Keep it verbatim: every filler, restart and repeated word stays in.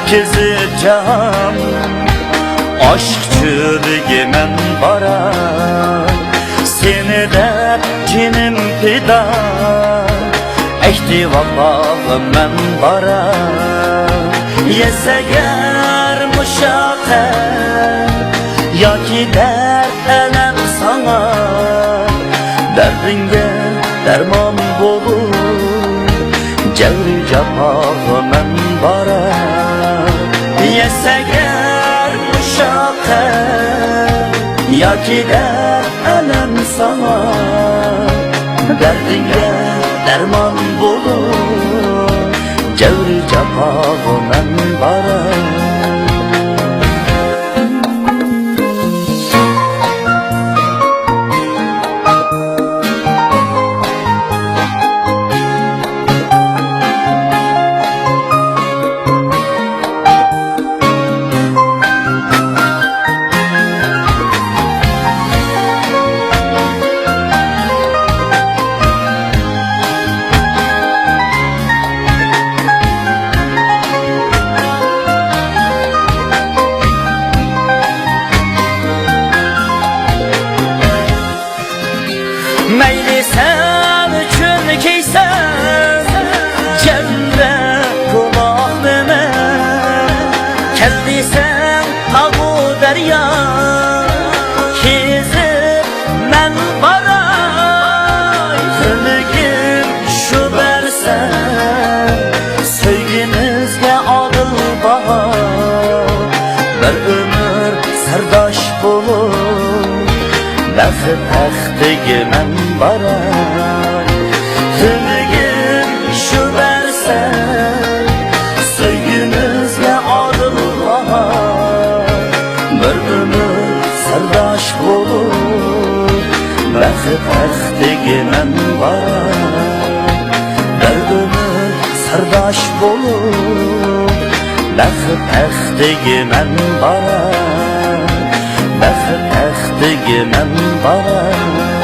كېزىپ جاھان، ئاشىق چۆلىگە مەن باراي. سېنى دەپ جېنىم پىدا، ئەھدى ۋاپاغا مەن باراي. يەتسە ئەگەر مۇشەققەت ياكى دەرد ئەلەم ساڭا، دەردىڭگە دەرمان بولۇپ، جەۋرى جاپاغا مەن باراي. يەتسە ئەگەر مۇشەققەت ياكى دەرد ئەلەم ساڭا، دەردىڭگە دەرمان بولۇپ، جەۋرى جاپاغا مەن باراي. مەيلى سەن ئۈچۈن كىيسەم جەننەت قوناقلىرىنى، كەل دېسەڭ تاغۇ دەريا كېزىپ مەن باراي. تىلىكىم شۇ، بەرسەڭ سۆيگۈمىزگە ئادىل باھا، بىر ئۆمۈر سىرداش بولۇپ، بەخت تەختىگە مەن باراي. تىلىكىم شۇ، بەرسەڭ سۆيگۈمىزگە ئادىل باھا، بىر ئۆمۈر سىرداش بولۇپ، بەخت تەختىگە مەن باراي. بىر ئۆمۈر سىرداش بولۇپ، بەخت تەختىگە مەن باراي. بەخت تەختىگە مەن باراي.